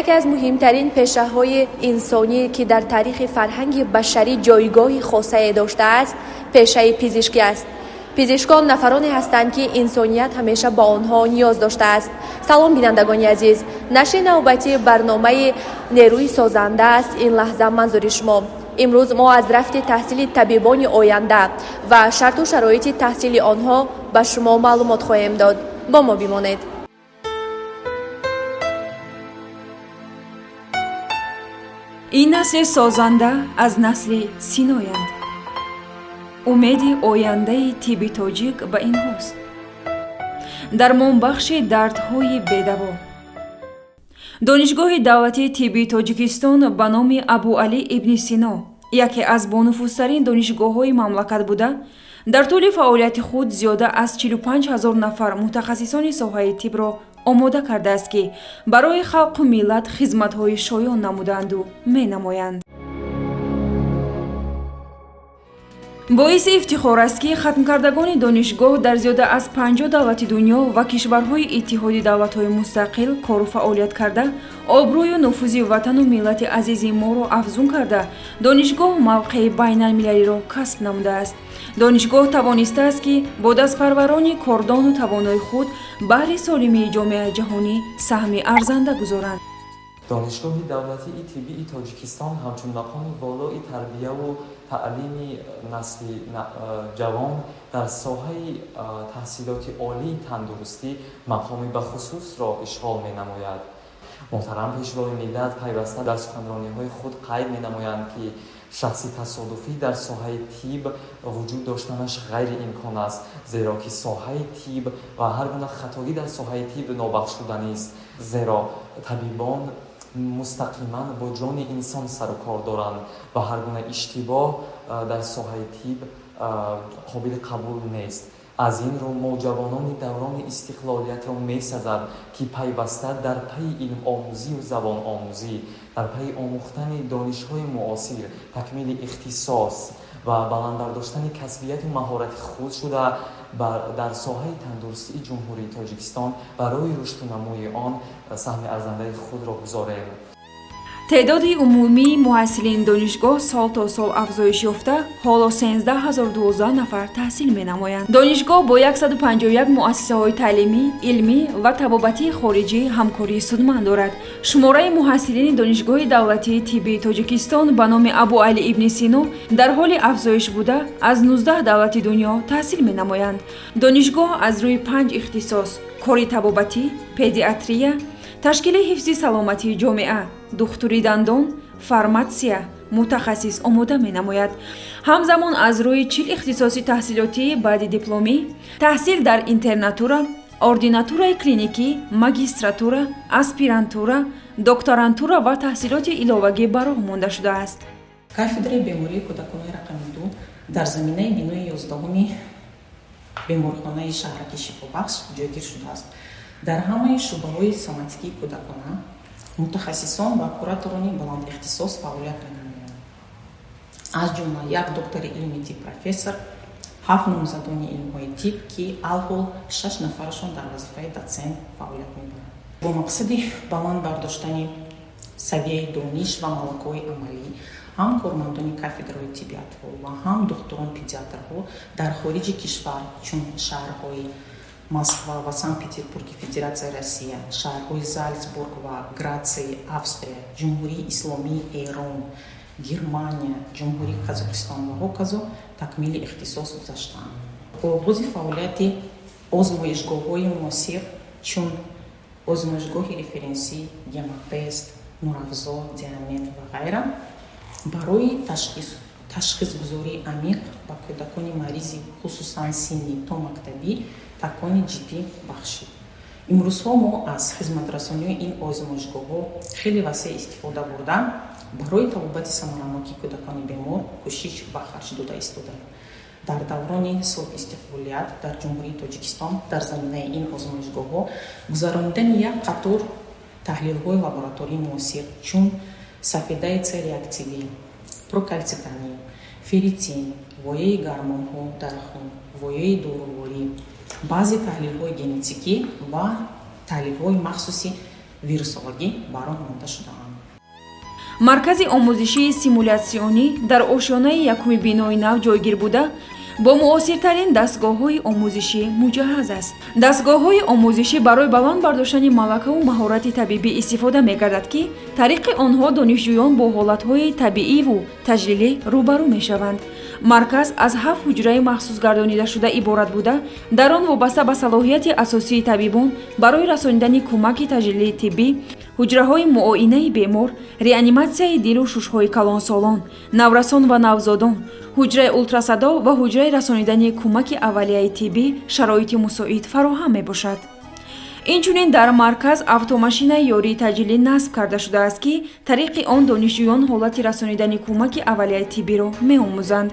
Яке аз муҳимтарин пешаҳои инсонӣ, ки дар таърихи фарҳанги башарӣ ҷойгоҳи хосае доштааст, пешаи пизишкӣ аст. Пизишкон нафароне ҳастанд, ки инсоният ҳамеша ба онҳо ниёз доштааст. Салом, бинандагони азиз! Нашри навбатии барномаи «Нерӯи созанда» аст ин лаҳза манзури шумо. Имрӯз мо аз рафти таҳсили табибони оянда ва шарту шароити таҳсили онҳо ба шумо маълумот хоҳем дод. Бо мо бимонед. Ин насли созанда аз насли Синоянд. Умеди ояндаи тибби тоҷик ба инҳост, дармонбахши дардҳои бедаво. Донишгоҳи давлатии тиббии Тоҷикистон ба номи Абуалӣ ибни Сино яке аз бонуфузтарин донишгоҳҳои мамлакат буда, дар тӯли фаъолияти худ зиёда аз 45 ҳазор нафар мутахассисони соҳаи тибро омода кардааст, ки барои халқу миллат хизматҳои шоён намудаанду менамоянд. Боиси ифтихор аст, ки хатмкардагони донишгоҳ дар зиёда аз 50 давлати дунё ва кишварҳои Иттиҳоди Давлатҳои Мустақил кору фаъолият карда, обрӯю нуфузи ватану миллати азизи моро афзун карда, донишгоҳ мавқеи байналмилалиро касб намудааст. Донишгоҳ тавонистааст, ки бо дастпарварони кордону тавонои худ баҳри солимии ҷомеаи ҷаҳонӣ саҳми арзанда гузоранд. Донишгоҳи давлатии тиббии Тоҷикистон ҳамчун мақоми волои тарбияву таълими насли ҷавон дар соҳаи таҳсилоти олии тандурустӣ мақоми бахусусро ишғол менамояд. Муҳтарам Пешвои миллат пайваста дар суханрониҳои худ қайд менамоянд, ки шахси тасодуфӣ дар соҳаи тиб вуҷуд доштанаш ғайриимкон аст, зеро ки соҳаи тиб ва ҳар гуна хатогӣ дар соҳаи тиб нобахшуданист, зеро табибон мустақиман бо ҷони инсон сару кор доранд ва ҳар гуна иштибоҳ дар соҳаи тиб қобили қабул нест. Аз ин рӯ мо ҷавонони даврони истиқлолиятро месазад, ки пайваста дар пайи илмомӯзию забономӯзӣ, дар пайи омӯхтани донишҳои муосир, такмили ихтисос ва баланд бардоштани касбияту маҳорати худ шуда, дар соҳаи тандурустии Ҷумҳурии Тоҷикистон барои рушду намӯи он саҳми арзандаи худро гузорем. Теъдоди умумии муҳассилини донишгоҳ сол то сол афзоиш ёфта, ҳоло 13 012 нафар таҳсил менамоянд. Донишгоҳ бо 151 муассисаҳои таълимӣ, илмӣ ва табобатии хориҷӣ ҳамкории судманд дорад. Шумораи муҳассилини Донишгоҳи давлатии тиббии Тоҷикистон ба номи Абуалӣ ибни Сино дар ҳоли афзоиш буда, аз 19 давлати дунё таҳсил менамоянд. Донишгоҳ аз рӯи панҷ ихтисос: кори табобатӣ, педиатрия, ташкили ҳифзи саломатии ҷомеа, духтури дандон, фарматсия мутахассис омода менамояд. Ҳамзамон аз рӯи 40 ихтисоси таҳсилотии баъди дипломӣ, таҳсил дар интернатура, ординатураи клиникӣ, магистратура, аспирантура, докторантура ва таҳсилоти иловагӣ ба роҳ монда шудааст. Кафедраи бемории кӯдакони рақами 2 дар заминаи бинои 11-уми беморхонаи шаҳраки Шифобахш ҷойгир шудааст. Дар ҳамаи шӯъбаҳои соматикии кӯдакона мутахассисон ва кураторони баландихтисос фаъолият менамоянд, аз ҷумла як доктори илми тиб, профессор, ҳафт номзадони илмҳои тиб, ки алҳол шаш нафарашон дар вазифаи дотсент фаъолият мебаранд. Бо мақсади баланд бардоштани савияи дониш ва малакаҳои амалӣ ҳам кормандони кафедраҳои тибби атфол ва ҳам духтурон педиатрҳо дар хориҷи кишвар, чун шаҳрҳои Москва ва Санкт Петербурги Федератсияи Россия, шаҳрҳои Залцбург ва Гратсии Австрия, Ҷумҳурии Исломии Эрон, Германия, Ҷумҳурии Қазоқистон ва ҳоказо такмили ихтисос гузаштаанд. Бо оғози фаъолияти озмоишгоҳҳои муосир, чун озмоишгоҳи референсӣ, Гемотест, Нурафзо, Диамед ва ғайра, барои ташхисгузории амиқ ба кӯдакони маризи, хусусан синни томактабӣ, такони ҷиддӣ бахшид. Имрӯзҳо мо аз хизматрасониҳои ин озмоишгоҳҳо хеле васеъ истифода бурда, барои табобати самараноки кӯдакони бемор кӯшиш ба харҷ дода истодаем. Дар даврони соҳибистиқлолият дар Ҷумҳурии Тоҷикистон дар заминаи ин озмоишгоҳҳо гузаронидани як қатор таҳлилҳои лаборатории муосир, чун сафедаи С реактивӣ, прокальцитонин, Ферритин, вояи гормонҳо дар хун, вояи доруворӣ, баъзе таҳлилҳои генетикӣ ва таҳлилҳои махсуси вирусологӣ ба роҳ монда шудаанд. Маркази омӯзишии симулятсионӣ дар ошёнаи якуми бинои нав ҷойгир буда, бо муосиртарин дастгоҳҳои омӯзишӣ муҷаҳҳаз аст. Дастгоҳҳои омӯзишӣ барои баланд бардоштани малакаву маҳорати табибӣ истифода мегардад, ки тариқи онҳо донишҷӯён бо ҳолатҳои табииву таҷлилӣ рӯбарӯ мешаванд. Марказ аз ҳафт ҳуҷраи махсус гардонидашуда иборат буда, дар он вобаста ба салоҳияти асосии табибон барои расонидани кӯмаки таҷлилии тиббӣ ҳуҷраҳои муоинаи бемор, реаниматсияи дилу шушҳои калонсолон, наврасон ва навзодон, ҳуҷраи ултрасадо ва ҳуҷраи расонидани кӯмаки аввалияи тиббӣ шароити мусоид фароҳам мебошад. Инчунин дар марказ автомашинаи ёрии таҷлилӣ насб карда шудааст, ки тариқи он донишҷӯён ҳолати расонидани кӯмаки аввалияи тиббиро меомӯзанд.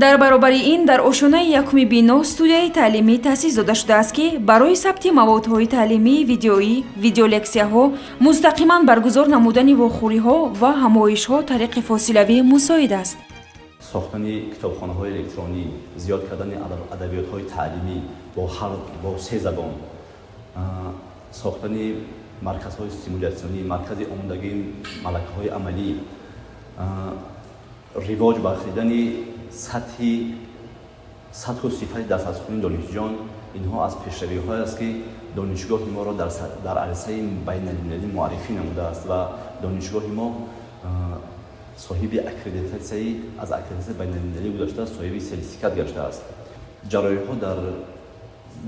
Дар баробари ин, дар ошёнаи якуми бино студияи таълимӣ таъсис дода шудааст, ки барои сабти маводҳои таълимии видеоӣ, видеолексияҳо, мустақиман баргузор намудани вохӯриҳо ва ҳамоишҳо тариқи фосилавӣ мусоид аст. Сохтани китобхонаҳои электронӣ, зиёд кардани адабиётҳои таълимӣ бо се забон, сохтани марказҳои симулятсионӣ, маркази омодагии малакаҳои амалӣ, ривоҷ бахшидани сатҳу сифати дастразхонии донишҷӯён, инҳо аз пешравиҳое аст, ки донишгоҳи моро дар арсаи байналмилалӣ муаррифӣ намудааст ва донишгоҳи мо соҳиби аккредитатсияи аз аккредитатсияи байналмилалӣ гузашта, соҳиби сертификат гаштааст. Ҷарроҳиҳо дар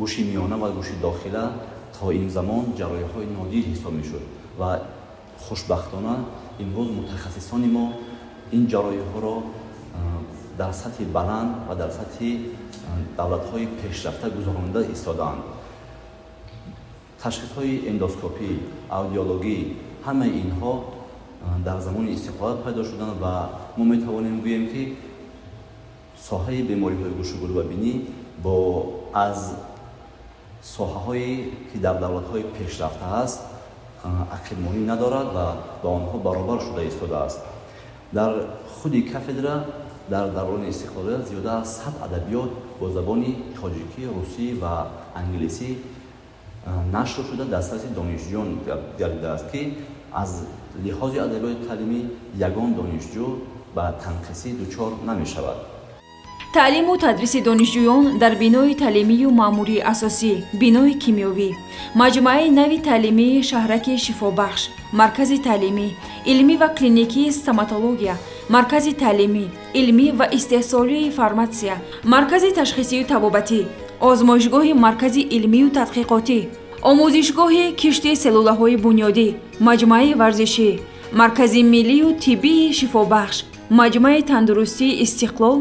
гӯши миёна ва гӯши дохила то ин замон ҷарроҳиҳои нодир ҳисоб мешуд ва хушбахтона имрӯз мутахассисони мо ин ҷарроҳиҳоро дар сатҳи баланд ва дар сатҳи давлатҳои пешрафта гузаронида истодаанд. Ташхисҳои эндоскопӣ, аудиологӣ, ҳамаи инҳо дар замони истиқлолият пайдо шуданд ва мо метавонем гӯем, ки соҳаи бемориҳои гӯшу гулӯ ва бинӣ бо аз соҳаҳое ки дар давлатҳои пешрафта аст, ақибмонӣ надорад ва ба онҳо баробар шуда истодааст. Дар худи кафедра дар даврони истиқлолият зиёда аз 100 адабиёт бо забони тоҷикӣ, русӣ ва англисӣ нашр шуда, дастраси донишҷӯён гардидааст, ки аз лиҳози адабиёти таълимӣ ягон донишҷӯ ба танқисӣ дучор намешавад. Таълиму тадриси донишҷӯён дар бинои таълимию маъмурии асосӣ, бинои кимиёвӣ, маҷмӯаи нави таълимии шаҳраки шифобахш, маркази таълимӣ, илмӣ ва клиникии стоматология, маркази таълимӣ, илмӣ ва истеҳсолии фарматсия, маркази ташхисию табобатӣ, озмоишгоҳи маркази илмию тадқиқотӣ, омӯзишгоҳи кишти селлюлаҳои бунёдӣ, маҷмӯаи варзишӣ, маркази миллию тиббии шифобахш, маҷмӯаи тандурустии Истиқлол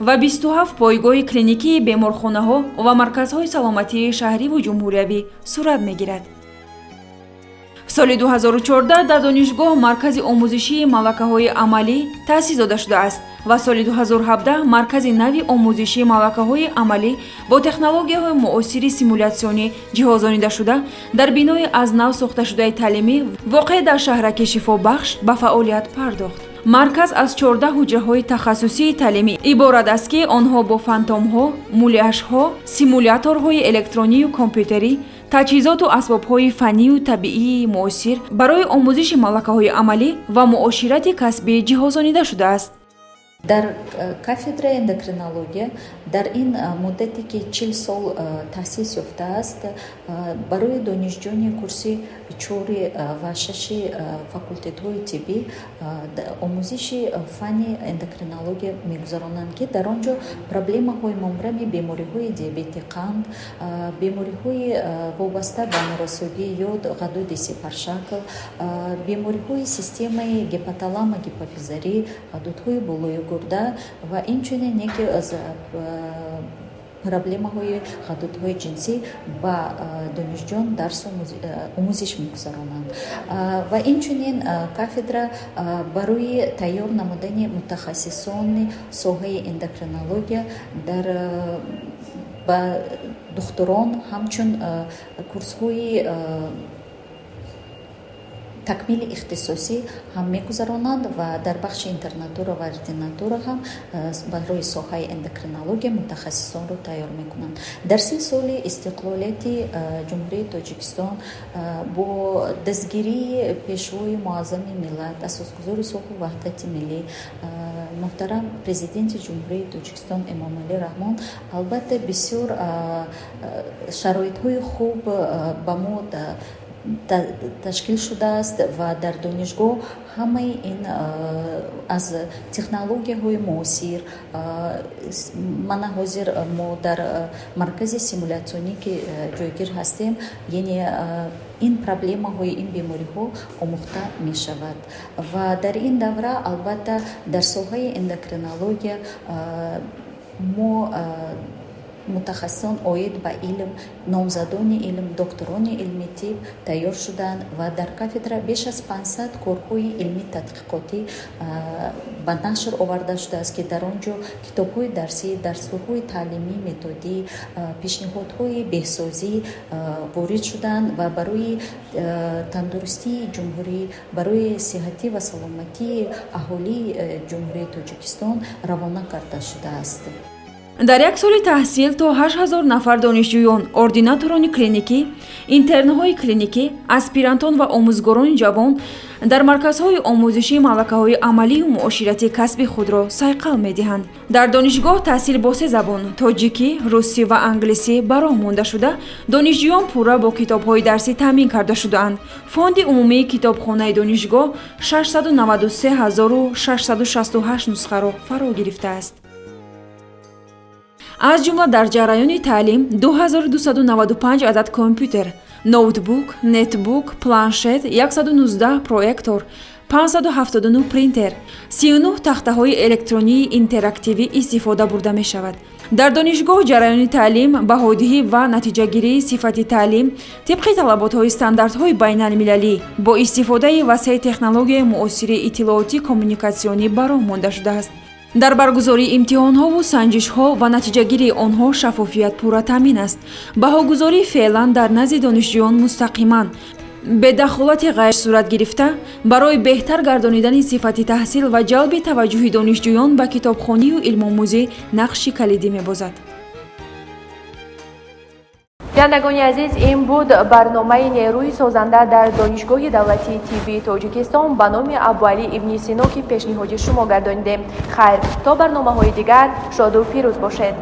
ва 27 пойгоҳи клиникии беморхонаҳо ва марказҳои саломатии шаҳриву ҷумҳуриявӣ сурат мегирад. Соли 2014 дар донишгоҳ маркази омӯзишии малакаҳои амалӣ таъсис дода шудааст ва соли 2017 маркази нави омӯзишии малакаҳои амалӣ бо технологияҳои муосири симулятсионӣ ҷиҳозонидашуда дар бинои аз нав сохташудаи таълимӣ, воқеъ дар шаҳраки шифобахш, ба фаъолият пардохт. Марказ аз 14 ҳуҷраҳои тахассусии таълимӣ иборат аст, ки онҳо бо фантомҳо, муляжҳо, симуляторҳои электронию компютерӣ, таҷҳизоту асбобҳои фаннию табиии муосир барои омӯзиши малакаҳои амалӣ ва муоширати касбӣ ҷиҳозонида шудааст. Дар кафедраи эндокринология дар ин муддате, ки 40 сол таъсис ёфтааст, барои донишҷӯёни курси чори ва шаши факултетҳои тиббӣ омӯзиши фанни эндокринология мегузаронанд, ки дар он ҷо проблемаҳои мубрами бемориҳои диабети қанд, бемориҳои вобаста ба норасогии йод ғадуди сипаршакл, бемориҳои системаи гипоталамо гипофизарӣ, ғадудҳои болои гурда ва инчунин яке аз проблемаҳои ғадудҳои ҷинсӣ ба донишҷӯён дарс омӯзиш мегузаронанд. Ва инчунин кафедра барои тайёр намудани мутахассисони соҳаи эндокринология дар ба духтурон ҳамчун курсҳои Такмили ихтисосӣ ҳам мегузаронанд ва дар бахши интернатура ва ординатура ҳам барои соҳаи эндокринология мутахассисонро тайёр мекунанд. Дар 30 соли истиқлолияти Ҷумҳурии Тоҷикистон бо дастгирии Пешвои Муаззами миллат, Асосгузори сулҳу ваҳдати миллӣ, муҳтарам Президенти Ҷумҳурии Тоҷикистон Эмомалӣ Раҳмон, албатта, бисёр шароитҳои хуб ба мо ташкил шудааст ва дар донишгоҳ ҳамаи ин аз технологияҳои муосир, мана ҳозир мо дар маркази симулятсионӣ ки ҷойгир ҳастем, яъне ин проблемаҳои ин бемориҳо омӯхта мешавад. Ва дар ин давра, албатта, дар соҳаи эндокринология мо мутахассисон оид ба илм, номзадони илм, докторони илми тиб тайёр шуданд ва дар кафедра беш аз 500 корҳои илмӣ тадқиқотӣ ба нашр оварда шудааст, ки дар он ҷо китобҳои дарсӣ, дастурҳои таълимӣ, методӣ, пешниҳодҳои беҳсозӣ ворид шуданд ва барои тандурустии ҷумҳурӣ, барои сиҳатӣ ва саломатии аҳолии Ҷумҳурии Тоҷикистон равона карда шудааст. Дар як соли таҳсил то 8000 нафар донишҷӯён, ординаторони клиникӣ, интернҳои клиникӣ, аспирантон ва омӯзгорони ҷавон дар марказҳои омӯзишӣ малакаҳои амалию муоширатии касби худро сайқал медиҳанд. Дар донишгоҳ таҳсил бо се забон: тоҷикӣ, русӣ ва англисӣ ба роҳ монда шуда, донишҷӯён пурра бо китобҳои дарсӣ таъмин карда шудаанд. Фонди умумии китобхонаи донишгоҳ 693 668 нусхаро фаро гирифтааст. Аз ҷумла дар ҷараёни таълим 2295 адад компютер, ноутбук, нетбук, планшет, 119 проектор, 579 принтер, 39 тахтаҳои электронии интерактивӣ истифода бурда мешавад. Дар донишгоҳ ҷараёни таълим, баҳодиҳӣ ва натиҷагирии сифати таълим тибқи талаботҳои стандартҳои байналмилалӣ бо истифодаи васеи технологияи муосири иттилоотӣ коммуникатсионӣ ба роҳ монда шудааст. Дар баргузории имтиҳонҳову санҷишҳо ва натиҷагирии онҳо шаффофият пурра таъмин аст. Баҳогузорӣ феълан дар назди донишҷӯён мустақиман, бедахолати ғайр сурат гирифта, барои беҳтар гардонидани сифати таҳсил ва ҷалби таваҷҷӯҳи донишҷӯён ба китобхонию илмомӯзӣ нақши калидӣ мебозад. Бинандагони азиз, ин буд барномаи «Нерӯи созанда» дар Донишгоҳи давлатии тиббии Тоҷикистон ба номи Абуалӣ ибни Сино, ки пешниҳоди шумо гардонидем. Хайр, то барномаҳои дигар, шоду пирӯз бошед.